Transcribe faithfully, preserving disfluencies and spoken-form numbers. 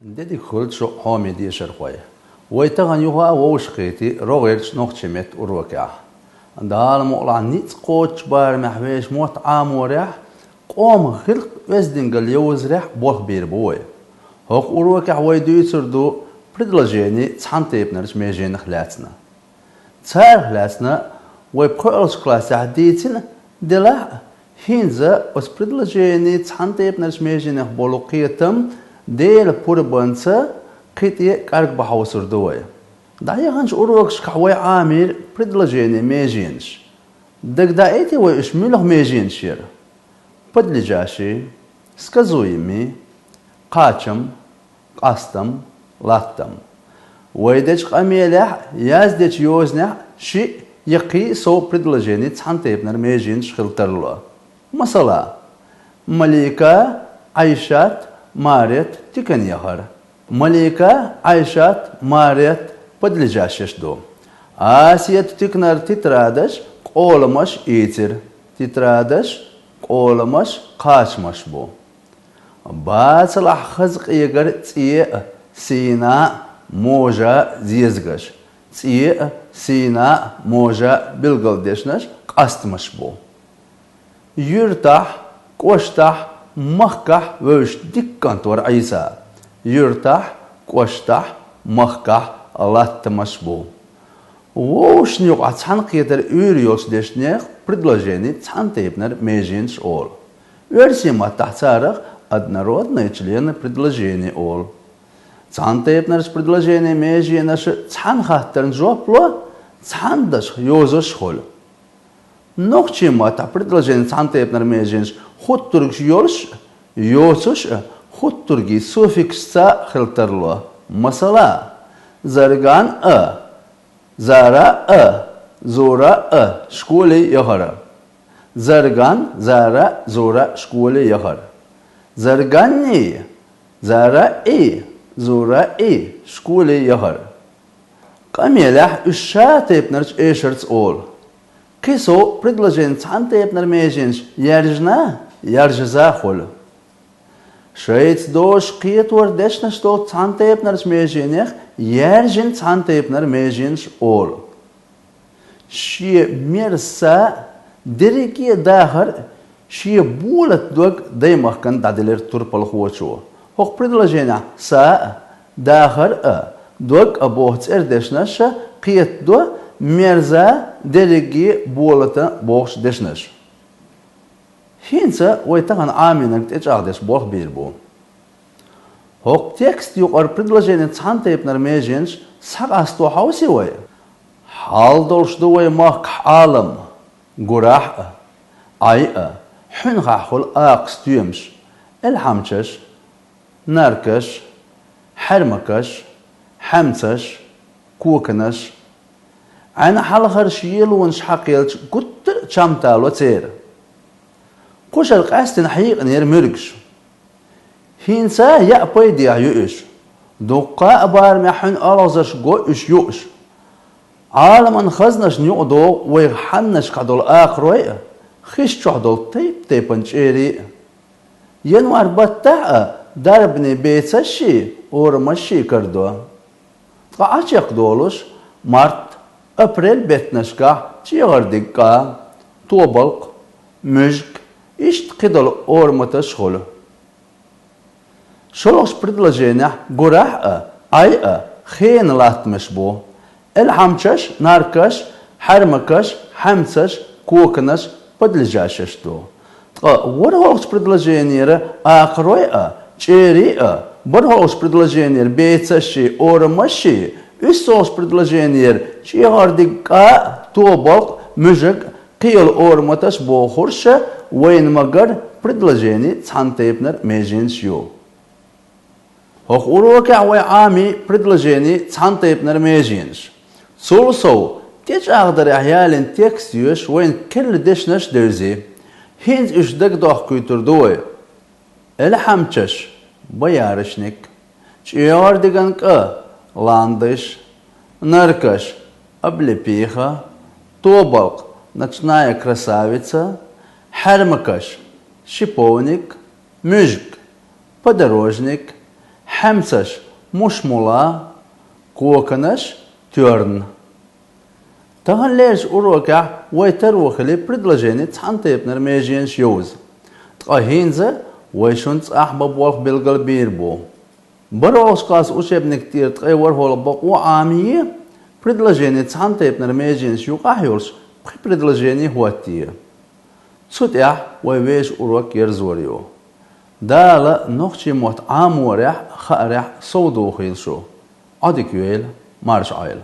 Де дика хуьлда шун, хьоме дешархой. Вай тахан юха а вовшахкхетий рогӀерчу нохчийн меттан урокехь. Дала мукъалахь, ницкъ кхочучу барамехь вешан мотт Ӏаморехь, къоман гӀиллакх оьздангалла йовзарехь болх бийр бу вай. ХӀокху урокехь вай дуьйцур ду предложенийн цхьана тайпанарчу меженах лаьцна. Царах лаьцна вай пхоьалгӀачу классехь дийцина, делахь а, хӀинца оцу предложенийн цхьана тайпанарчу меженех болу кхетам Делан пурбанца кхин тӀе кӀарг бан хьовсур ду вай. ДӀаяханчу урокашкахь вай Ӏамийра предложенийн меженаш. Дагадаийти вай уьш муьлха меженаш яра? Подлежащий, сказуемый, кхачам, къастам, латтам. Вай дечу къамелехь, яздечу йозанехь шиъ я кхин а сов предложенийн цхьана тайпанара меженаш хила тарло. Масала, Малика, Ӏайшат, Марет тикана яхара. Малика, Ӏайшат, Марет подлежащеш ду. Асета тиканара тетрадаш, къоламаш ийцира. Тетрадаш, къоламаш кхачамаш бу. Бацалахь хаза къегара цӀе а, сийна а, можа а зезагаш, цӀе а, сийна а, можа а билгалдешнаш къастамаш бу. Юьртахь, кӀоштахь, махкахь вевзаш дика кӀант вара Ӏийса. Юьртахь, кӀоштахь, махкахь латтамаш бу. Вовшашна юкъахь цхьаьнакхетар уьйр йолчу дешнех предложенийн цхьана тайпанара меженаш олу. Оьрсийн маттахь царах однородные члены предложений олу. Цхьана тайпанарчу предложенийн меженаша цхьана хаттарна жоп ло, цхьана дашах йозуш а хуьлу. Нохчийн маттахь предложенийн цхьана тайпанара меженаш хуттургаш йолуш а, йоцуш а, хуттургий суффиксашца а хила тарло. Масала, Зарган а, Зара а, Зура а школе яхара. Зарган, Зара, Зура школе яхара. Зарганний, Зараий, Зураий школе яхара. Къамелехь уьш ша тайпанарчу эшарца олу. Кхин сов предложенийн цхьана тайпанара меженаш яьржина, яьржаза а хуьлу. Шайца дозуш кхетор дешнаш долчу цхьана тайпанарчу меженех яьржина цхьана тайпанара меженаш олу. Шен мерза са а, дерриге а дахар а шен болат дог даймахкана дӀаделира турпалхочо. ХӀокху предложенехь са а, дахар а, дог а боху цӀердешнаша кхетадо мерза, дерриге, болата бохучу дешнаша. ХӀинца вай тахана Ӏамийнарг тӀечӀагӀдеш болх бийр бу. ХӀокху текст юкъара предложенийн цхьана тайпанара меженаш схьакъасто хьовсий вай? Хьал долуш ду вай махкахь Ӏалам, гурахь а, Ӏай а, хьуьнхахь хуьлу акха стоьмаш: элхьамчаш, наркаш, хьаьрмакаш, хьаьмцаш, коканаш. Ӏаьнан хьалхара шелонаш хьакхелча гуттар а чамтало церан. Кхушара къаьстина хьийкъинера муьргаш. ХӀинца яа пайдехь ю уьш. Дуккха а барамехь хьуьнан олхазарш го уьш юуш. Ӏаламан хазнашна юкъадогӀу вайх хьаннашкахь долу акхарой а, хиш чохь долу тайп-тайпана чӀерий а. Январь баттахь а дарбане бецашший, орамашший карадо. Ткъа Ӏа чекхдолуш март, апрель беттанашкахь чӀегӀардиг кӀа, тобалкх, муьжг, иштта кхидолу ораматаш хуьлу. ШолгӀачу предложенехь гурахь а, Ӏай а хенан латтамаш бу. Элхьамчаш, наркаш, хьаьрмакаш, хьаьмцаш, коканаш подлежащеш ду. Ткъа ворхӀалгӀачу предложенера акхарой а, чӀерий а, бархӀалгӀачу предложенера бецашший, орамашший, уьссалгӀачу предложенера чӀегӀардиг кӀа, тобалкх, муьжг, кхийолу ораматаш бохурша вайна ма-гарра предложенийн цхьана тайпанара меженаш ю. ХӀокху урокехь вай Ӏамий предложенийн цхьана тайпанара меженаш. Цул сов, тӀечӀагӀдарехь ялийна текст йоьшуш вайна керла дешнаш а девзий. ХӀинца уьш дагадохкуьйтур ду вай. Элхьамчаш, боярышник, чӀегӀардиган кӀа, ландыш, наркаш, облепиха, тобалкх, ночная красавица, хьаьрмакаш, шиповник, муьжг, подорожник, хьаьмсаш, мушмула, коканаш, тоьрна. Таханлерчу урокехь вай таро хили предложенин цхьана тайпанара меженаш йовза. Ткъа хӀинца вай шуна цӀахь бан болх билгал бийр бу. БархӀолгӀачу классан учебник тӀера ткъе ворхӀалгӀа бакъо Ӏамае, предложенин цхьана тайпанара меженаш юкъахь йолуш пхи предложени хӀоттае. Цу тӀехь вай вешан урок ерзор ю. Дала нохчийн мотт Ӏаморехь а, хаарехь а совдохийла шу. Ӏодика йойла, марша Ӏойла.